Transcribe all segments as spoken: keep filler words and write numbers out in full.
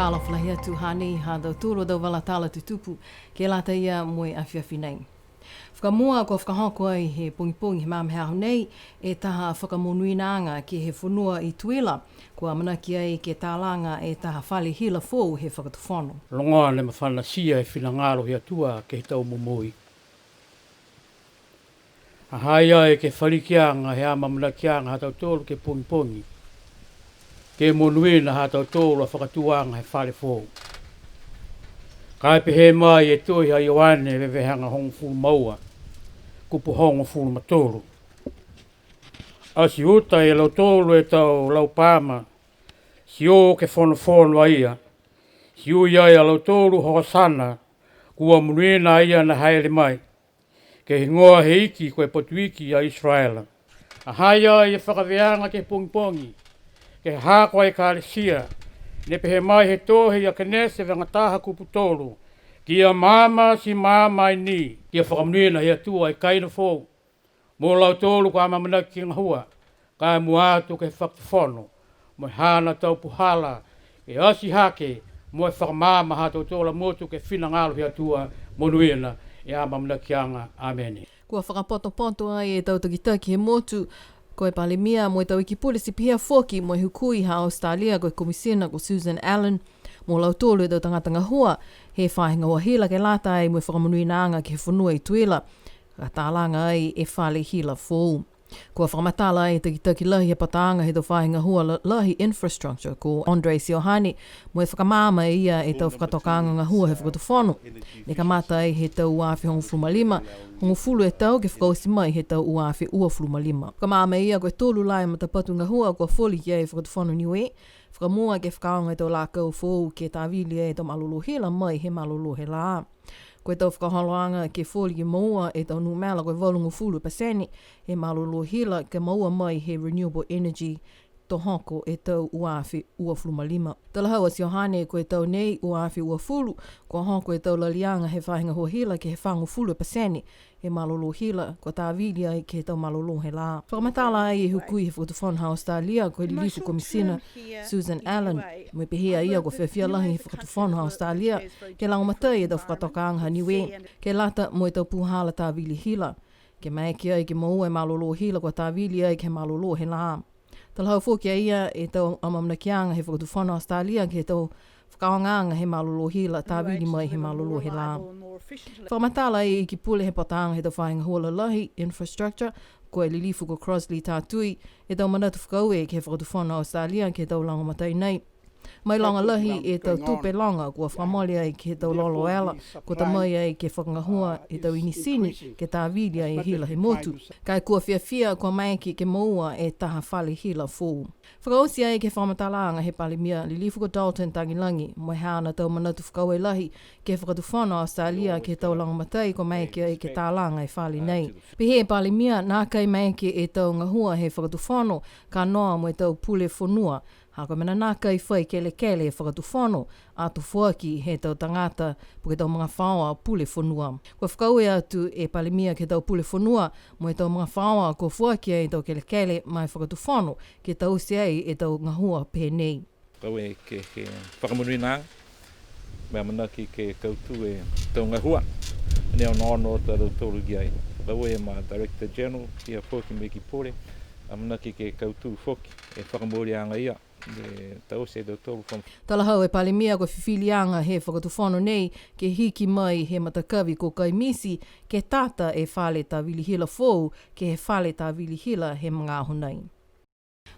Alofa lahi atu, hanei ha tautolu a tau vala tala tutupu ke lata ia mo e afiafi nei. Fakamua, kua fakahoko ai he pogipogi he magaaho nei e taha fakamonuinaaga ke he fonua i Tuila, kua amanaki ai ke talaga e taha fale hila foou he fakatufono. Loga ne mafanatia e finagalo he Atua ke he tau momoui. Ha ha i ai ke he falikiaga he amaamanakiaga ha tautolu ke pogipogi, ke monuina ha tautolu a fakatūaga he fale foou. Ka e pehē mai e tohi ha Ioane, veveheaga hogofulu ma ua, kupu hogofulu ma tolu. A ti uta e lautolu e tau laupaama, ti o ke fonofono a ia, ti ui ai a lautolu, Hosana, kua monuina a ia ne haele mai, ke he higoa he Iki ko e Patuiki a Isaraela. Ha ha i ai e fakavēaga ke he pogipogi, ke he haaku a ekalesia, ne pehē mai he tohi a Kenese vagataha kupu tolu, kia maama ti maama ni, kia fakamonuina he Atua e kaina foou, mo lautolu kua amaamanaki ke gahua, ka e mua atu ke he fakatufono, mo e haana tau puhala, e ati hake, mo e fakamaama ha tautolu a motu ke he finagalo he Atua, monuina e amaamanakiaga. Amene. Kua fakapotopoto ai e tau takitaki he motu, ko e Palemia mo e tau Iki Pule ti pihia foki mo e hukui ha Australia, ko e Komisina ko Susan Allen, mo lautolu e tau tagata gahua he faahi gahua hila ke lata ai mo e fakamonuinaaga ke he fonua i Tuila, ka talaga ai e fale hila foou. Kua fakamatala ai e takitaki lahi he pataaga he tau faahi gahua la-, lahi infrastructure ko Andre Siohane, mo e fakamaama e ia e tau fakatokaaga gahua he fakatufono. Ne kamata ai he tau ua afe hogofulu ma lima, hogofulu e tau ke fakaoti mai he tau ua afe uafulu ma lima. Fakamaama e ia ko e tolu la e matapatu gahua kua foli ki ai e fakatufono Niue. Fakamua ke fakaaoga e tau lakau foou ke tavili ai e tau malolō hila mai he malolō he lā. Ko e tau fakaholoaga ke foli ke moua e tau numela ko e valugofulu pasene he malolō hila ke moua mai he renewable energy, to hoko e tau ua afe uafulu ma lima. Talahau a Siohane, ko e tau nei ua afe uafulu, kua hoko e tau laliaga he faahi gahua hila ke he fagofulu pasene he malolō hila, kua tavili ai ke he tau malolō he lā. Fakamatala ai e hukui he fakatufono ha Australia, ko e lilifu Komisina Susan Allen, mo e pehē a ia kua fiafia lahi he fakatufono ha Australia ke lagomatai e tau fakatokaaga ha Niue ke lata mo e tau puhala tavili hila, ke maeke ai ke moua e malolō hila kua tavili ai ke he malolō he lā. Talahau foki a ia e tau amaamanakiaga he fakatufono Australia ke he tau fakaaogaaga he malolō hila tavili mai he malolō he lā. Fakamatala ai e Iki Pule he pataaga he tau faahi gahua lalahi, infrastructure, ko e lilifu ko Crossley Tatui, e tau manatu fakaaue ke he fakatufono Australia ke he tau lagomatai nei. Mailoga lahi e tau tupe loga kua fakamole ai ke he tau lolo ela, kua ta mai ai ke fakagahua e tau inisini ke tavili ai e hila he motu. Ka e kua fiafia kua maeke ke moua e taha fale hila foou. Fakaoti ai ke he fakamatalaaga he Palemia lilifu ko Dalton Tagelagi, mo e haana tau manatu fakaaue lahi ke he fakatufono Australia ke he tau lagomatai kua maeke ai ke talaga e fale nei. Pehē e Palemia, nākai maeke e tau gahua he fakatufono ka noa mo e tau pule fonua, ha ko e mena nākai fai kelekele e fakatufono, ato foaki he tau tagata, po ke tau magafaoa pule fonua. Kua fakaaue atu e Palemia ke he tau pule fonua, mo e tau magafaoa kua foaki ai e tau kelekele ma e fakatufono, ke taute ai e tau gahua pehē nei. Fakaaue ke he fakamonuinaaga, mo e amanaki ke kautū e tau gahua ne onoono atu a lautolu ki ai. Fakaaue ma Director General, pihia foki mo e Iki Pule, amanaki ke kautū foki e fakamooliaga ia, ne taute e tautolu fam- Talahau e Palemia ko e fifiliaga he fakatufono nei ke hiki mai he matakavi ko Kaimiti, ke tata e fale tavili hila foou ke he fale tavili hila he magaaho nei.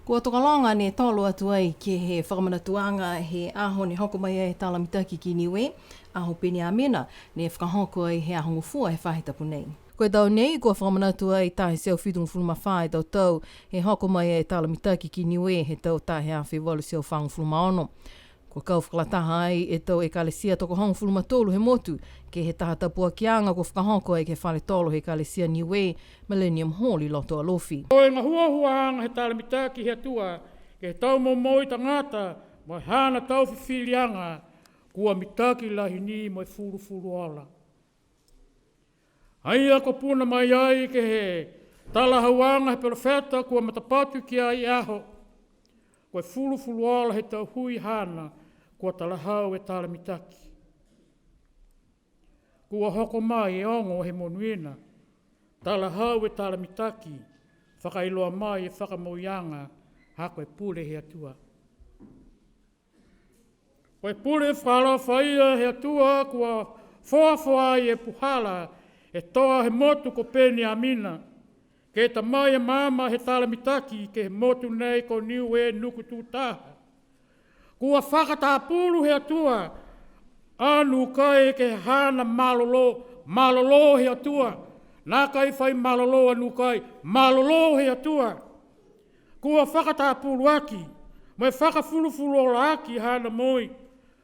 Kua tokologa ne tolo atu ai ke he fakamanatuaga he aho ne hoko mai ai e Tala Mitaki ki Niue, Aho Peniamina, ne fakahoko ai he Aho Gofua he faahi tapu nei. Ko e tau nei, kua fakamanatu ai taha e teau fitugofulu ma fā e tau tau he hoko mai ai e Tala Mitaki ki Niue he tau taha e afe valu e teau fagofulu ma ono. Kua kau fakalataha ai e tau ekalesia tokohogofulu ma tolu he motu, ke he taha tapuakiaga kua fakahoko ai ke he fale tolo he Ekalesia Niue, Millennium Hall i loto Alofi. Ko e gahuahuaaga he Tala Mitaki he Atua, ke he tau momoui tagata, mo e haana tau fifiliaga, kua mitaki lahi ni mo e fulufuluola. A ia kua puna mai ai ke he talahauaga he perofeta kua matapatu ki ai e aho, ko e fulufuluola he tau hui haana, Kua talahau e tala mitaki. Kua hoko mai e ogo he monuina, talahau e tala mitaki, fakailoa mai e fakamouiaga, ha ko e pule he Atua. Ko e pule fakaalofa ia he Atua, kua foafoa ai e puhala, e toa he motu ko Peniamina, ke ta mai e maama he tala mitaki ke he motu nei ko Niue Nukututaha. Kua fakatapulu he Atua a Nukai ke he haana malolō, malolō he Atua. Nākai fai malolō a Nukai, malolō he Atua. Kua fakatapulu aki, mo e fakafulufuluola aki haana moui.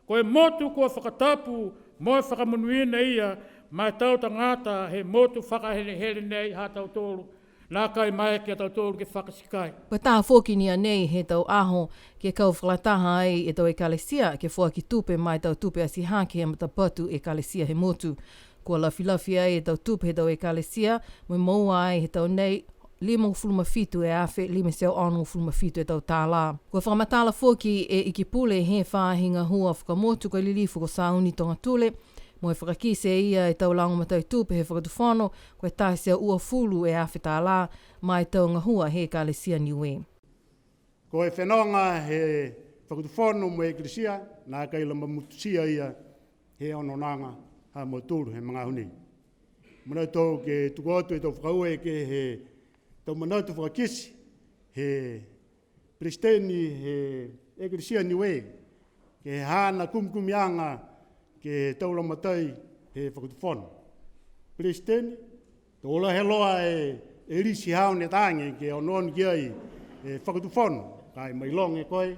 Ko e motu kua fakatapu, mo e fakamonuina ia, ma e tau tagata he motu fakahelehele nei ha tautolu. Nākai maeke a tautolu ke fakasikai. Ko e taha foki ni a nei he tau aho ke kau fakalataha ai e tau ekalesia, ke foaki tupe ma e tau tupe atihake he matapatu ekalesia he motu. Kua lafilafi ai e tau tupe he tau ekalesia, mo e moua ai he tau nei, limagofulu ma fitu e afe, lima e teau onogofulu ma fitu e tau tālā. Kua fakamatala foki e Ikipule he faahi gahua fakamotu ko e Lilifu ko Sauni Togatule, mo e fakakite e ia e tau lagomatai tupe he fakatufono, ko e taha e teau uafulu e afe tālā, ma e tau gahua he Ekalesia Niue. Ko e fenoga he fakatufono mo e Ekalesia, nākai la mamututia ia he onoonoaga ha mautolu he magaaho nei. Manatu ke tuku atu e tau fakaaue ke he tau manatu fakakite he Peresiteni he Ekalesia Niue, ke he haana kumikumiaga ke he tau lagomatai he fakatufono. Peresiteni, to lahi loa e, e lisi haau ne ta age ke onoono ki ai e fakatufono, ka e mailoga e koe,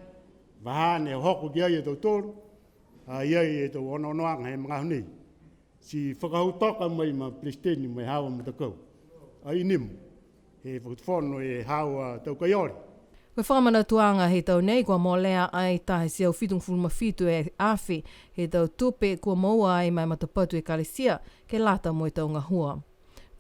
vahā ne hoko ki ai e tautolu, ha i ai e tau onoonoaga he magaaho nei. Ti fakahautoka mai ma Peresiteni mo e haau a matakau. Ai nimo, he fakatufono e haau a tau kai ole. Ko e fakamanatuaga he tau nei, kua molea ai taha e teau fitugofulu ma fitu e afe he tau tupe kua moua ai ma e matapatu Ekalesia, ke lata mo e tau gahua.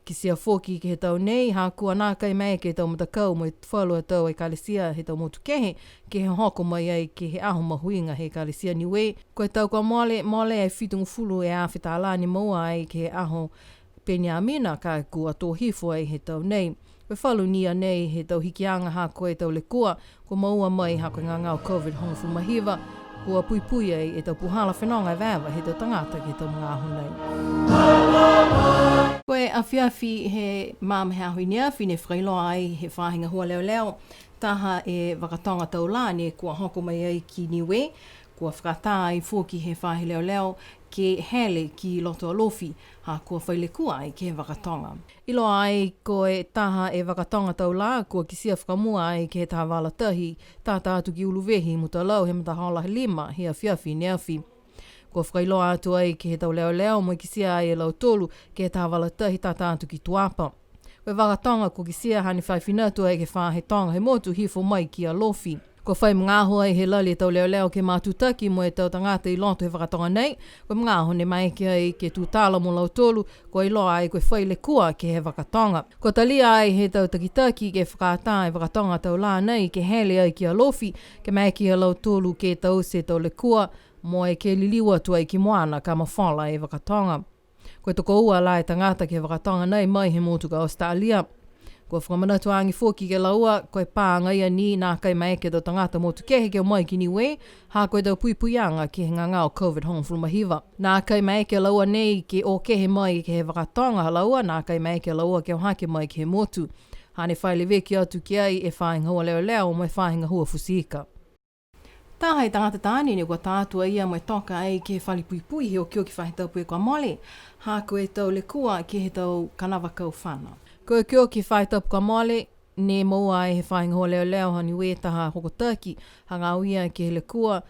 Kitia foki ke he tau nei, ha kua nākai maeke e tau matakau mo e falu a tau Ekalesia he tau motu kehe, ke he hoko mai ai ke he aho mahuiga he Ekalesia Niue. Ko e tau kua mole, molea e fitugofulu e afe tālā ne moua ai ke he aho Peniamina, ka kua tō hifo ai he tau nei. Ko e falu ni a nei he tau hikiaga ha ko e tau lekua, kua moua mai ha ko e gagao COVID hogofulu ma hiva, kua puipui ai e tau puhala fenoga evaeva he tau tagata ke he tau magaaho nei. Ko e afiafi he maama he aho i ne afi ne fakailoa ai he faahi gahua leoleo, taha e vakatoga tau lā ne kua hoko mai ai ki Niue, kua fakatā ai foki he faahi leoleo ke hele ki loto Alofi, ha kua fai lekua ai ke he vakatoga. Iloa ai ko e taha e vakatoga tau lā, kua kitia fakamua ai ke he taha vala tahi, tata atu ki Uluvehi, Mutalau, he matahola lima, he afiafi ne afi. Kua fakailoa atu ai ke he tau leoleo, mo e kitia ai e lautolu, ke he taha vala tahi tata atu ki Tuapa. Ko e vakatoga kua kitia hane fai fina atu ai ke he faahi toga he motu hifo mai ki Alofi. Kua fai magaaho ai he lali e tau leoleo ke matutaki mo e tau tagata i loto he vakatoga nei, ko e magaaho ne maeke ai ke tutala mo lautolu, kua iloa ai ko e fai lekua ke he vakatoga. Kua talia ai he tau takitaki ke fakatā e vakatoga tau lā nei ke hele ai ki Alofi, ke maeke ia lautolu ke taute e tau lekua, mo e ke liliu atu ai ki moana ka mafola e vakatoga. Ko e tokoua la e tagata ke he vakatoga nei mai he motu ko Australia. Kua fakamanatu age foki ke laua, ko e pā agaia ni nākai maeke e tau tagata motu kehe ke o mai ki Niue, ha ko e tau puipuiaga ke he gagao COVID hogofulu ma hiva. Nākai maeke a laua nei ke o kehe mai ke he vakatoga ha laua, nākai maeke a laua ke o hake mai ke he motu. Hane fai leveki atu ki ai e faahi gahua leoleo mo e faahi gahua futi ika. Taha e tagata taane ne kua tā atu a ia mo e toka ai ke he fale puipui he okioki faahi tapu kua mole, ha ko e tau lekua ke he tau kanavaakau fana. Ko e okioki faahi tapu kua mole, ne moua ai he faahi gahua leoleo ha Niue taha hokotaki, hagaao ia ke he lekua,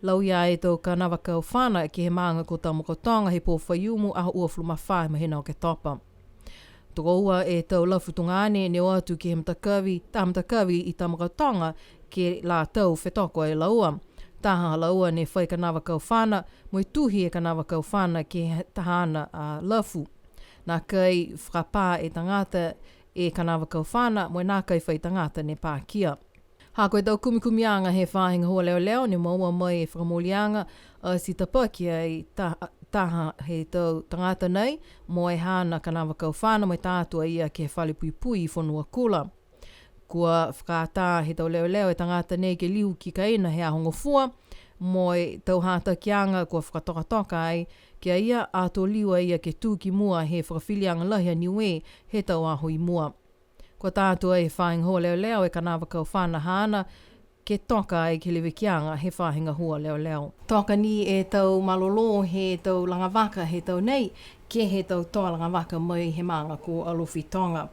lauia e tau kanavaakau fana ke he maaga ko Tamakautoga he pō Faiumu, aho uafulu ma fā he mahina Oketopa. Tokoua e tau lafu tugaane ne o atu ke he matakavi, taha matakavi i Tamakautoga ke lā tau fetoko e laua. Taha ha laua ne fai kanavaakau fana, mo e tuhi e kanavaakau fana ke he taha haana a lafu. Nākai fakapā e tagata e kanavaakau fana, mo e nākai fai tagata ne pakia. Ha ko e tau kumikumiaga he faahi gahua leoleo ne moua mai e fakamooliaga, a, ti tapaki ai ta-, taha he tau tagata nei, mo e haana kanava kaufana, mo e ta atu a ia ke he fale puipui i Fonuakula. Kua fakaatā he tau leoleo e tagata nei ke liu ki kaina he Aho Gofua, mo e tau hatakiaga kua fakatokatoka ai ki a ia, ato liu a ia ke tū ki mua he fakafiliaga lahi a Niue he tau aho i mua. Kua tā atu ai he faahi gahua leoleo e kanava kaufana haana, ke toka ai ke he levekiaga he faahi gahua leoleo. Toka ni e tau malolō he tau lagavaka he tau nei, ke he tau toa lagavaka mai he maaga ko Alofi Toga.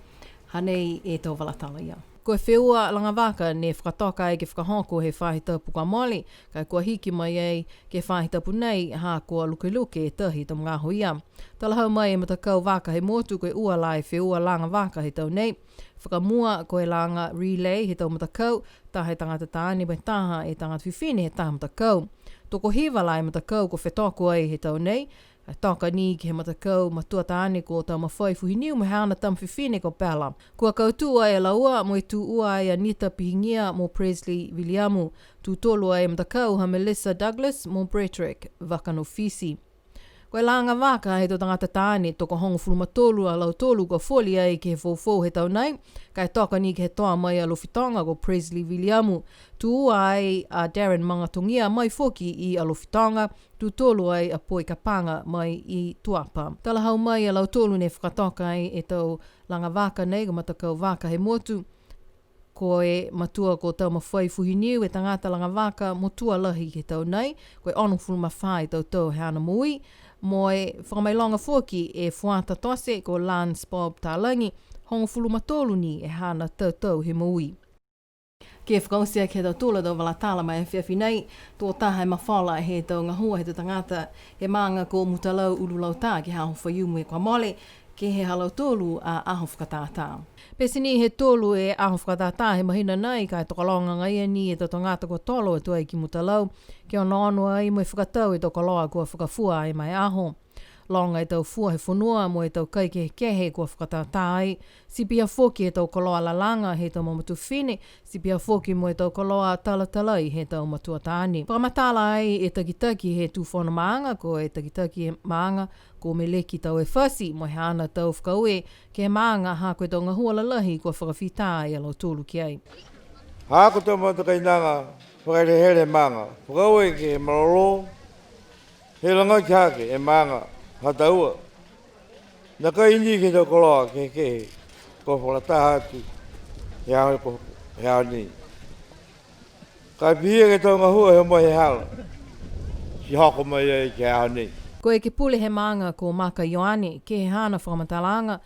Hanei e tau vala tala ia. Ko e feua lagavaka ne fakatoka ai ke fakahoko he faahi tapu kua mole, ka e kua hiki mai ai ke he faahi tapu nei, ha kua lukeluke e tahi he tau magaaho ia. Talahau mai e matakau vaka he motu, ko e ua la e feua lagavaka he tau nei. Fakamua, ko e laga relay he tau matakau, taha e tagata taane mo e taha e tagata fifine he taha matakau. Tokohiva la e matakau kua fetoko ai he tau nei, ka e toka ni ke he matakau matua taane ko Taumafai Fuhiniu mo e haana tama fifine ko Bella. Kua kautū ai a laua mo e tū ua ai a Nita Pihigia mo Presley Viliamu. Tū tolu ai e matakau ha Melissa Douglas mo Brettrick Vakanofiti. Ko e lagavaka he tau tagata taane, tokohogofulu ma tolu a lautolu kua foli ai ke he foufou he tau nei, ka e toka ni ke he toa mai Alofi Toga ko Presley Viliamu. Tū ua ai a Darren Magatogia mai foki i Alofi Toga, tū tolu ai a Poi Kapaga mai i Tuapa. Talahau mai a lautolu ne fakatoka ai e tau lagavaka nei, ko e matakau vaka he motu. Ko e matua ko Taumafai Fuhiniu e tagata lagavaka motua lahi he tau nei, ko e onogofulu ma fā e tau tau he haana moui, mo e fakamailoga foki e fuata tote ko Lance Bob Talagi, hogofulu ma tolu ni e haana tau tau he moui. Ke fakaoti aki he tau tula tau vala tala ma e afiafi nei, tō taha e mafola he tau gahua he tau tagata he maaga ko Mutalau Ululauta ke he aho Faiumu kua mole, ke he ha lautolu a aho fakatātā. Pete ni he tolu e aho fakatātā he mahina nei, ka e tokologa agaia ni e tau tagata kua tolo atu ai ki Mutalau, ke onoono ai mo e fakatau e tau koloa kua fakafua ai ma e aho. Loga e tau fua he fonua mo e tau kai kehekehe kua fakatātā ai, ti pihia foki e tau koloa lalaga he tau mamatua fifine, ti pihia foki mo e tau koloa talatalai he tau matua taane. Fakamatala ai e takitaki he tūfono maaga, ko e takitaki he maaga, ko Meleki Tauefasi, mo e haana tau fakaaue ke he maaga, ha ko e tau gahua lalahi kua fakafita ai a lautolu ki ai. Ha ko e tau matakainaga fakahelehele he maaga, fakaaue ke he malolō, he lagaki hake e maaga ha taua. Nākai ni ke he tau koloa kehekehe kua fakalataha atu he aho, he aho nei. Ka e pihia ke he tau gahua he o mai he hala, ti hoko mai ai ke he aho nei. Ko e ekepule he maaga ko Maka Ioane, ke he haana fakamatalaaga,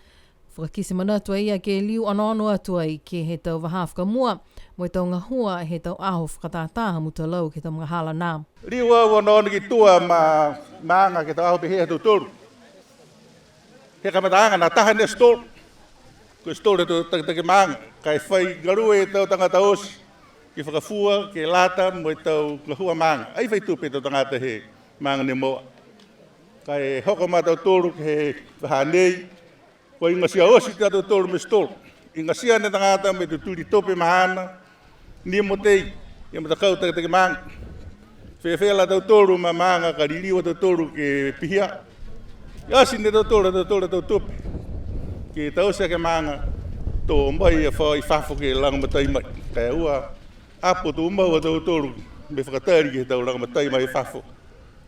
fakakite manatu a ia ke liu onoono atu ai ke he tau vahā fakamua, mo e tau gahua he tau aho fakatātā ha Mutalau ke he tau magahala nā. Liu au onoono ki tua ma, maaga ke he tau aho pehē ha tautolu. He kamataaga nā taha ni e stall. Ko e stall he tau takitaki maaga. Ka e fai galue e tau tagata oti ke fakafua, ke lata mo e tau gahua maaga. Ai fai tupe e tau tagata he maaga ne moua. Ka e hoko ma tautolu ke he vahā nei, kua igatia oti a tautolu mo e stall. Igatia ni e tagata mo e tutuli tupe mahana, ni mo tei, e matakau takitaki maaga. Fēfē la tautolu ma maaga ka liliu a tautolu ke pihia. Ati ni e tautolu, tautolu a tau tupe. Ke taute aki e maaga, to mai e fa-, i fafo ke lagomatai mai. Ka e ua, apo tumau a tautolu, mo e fakatali ke he tau lagomatai mai i fafo.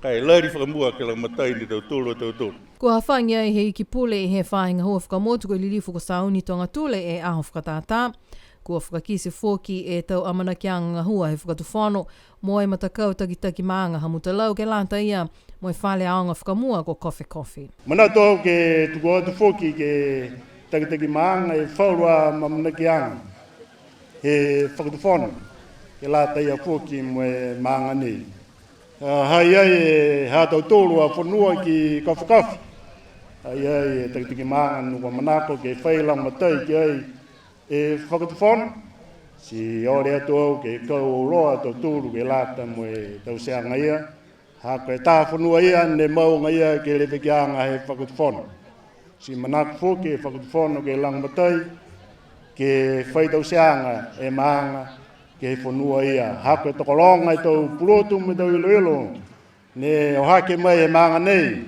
Ka e lali fakamua ke lagomatai ni e tautolu a tautolu. Kua hafagi ai he Iki Pule he faahi gahua fakamotu ko e Lilifu ko Sauni Togatule e aho fakatātā. Kua fakakite foki e tau amanakiaga gahua he Fakatufono mo e matakau takitaki maaga ha Mutalau ke lata ia mo e fale aoga fakamua ko Kofekofe. Manatu au ke tuku atu foki ke he takitaki maaga e falu a amanakiaga he Fakatufono ke lata ia foki mo e maaga nei. A, ha i ai e ha tautolu a fonua ki Kofekofe. Ha i ai e takitaki maaga ne kua manako ke fai lagomatai ki ai e Fakatufono. Ti ole atu au ke kau auloa a tautolu ke lata mo e tauteaga ia. Ha ko e taha fonua ia ne mau agaia ke he levekiaga he Fakatufono. Ti manako foki e Fakatufono ke lagomatai, ke fai tauteaga e maaga, ke he fonua ia. Ha ko e tokologa e tau pulotu mo e tau iloilo ne o hake mai he maaga nei,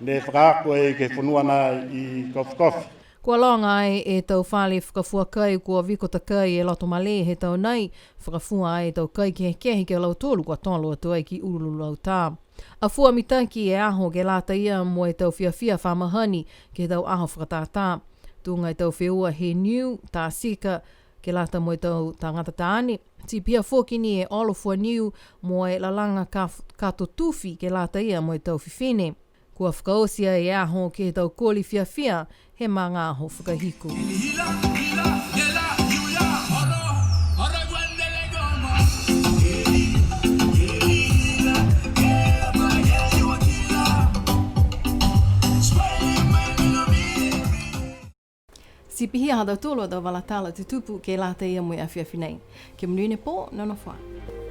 ne fakaako ai ke he fonua nā i Kofekofe. Kua loga ai e tau fale fakafua kai kua viko takai e loto malē he tau nei, fakafua ai e tau kai kehekehe ki a lautolu kua tolo atu ai ki Ululauta. A fua mitaki e aho ke lata ia mo e tau fiafia fa mahani ke he tau aho fakatātā. Tuga e tau feua he niu, tā sika, ke lata mo e tau tagata taane. Ti pihia foki ni e olo fua niu mo e lalaga ka, kato tufi ke lata ia mo e tau fifine. Kua fakaoti ai e aho ke he tau koli fiafia he magaaho fakahiku. Ti pihia ha tautolu a tau vala tala tutupu ke lata ia mo e afiafi nei. Ke monuina e pō, nonofo ā.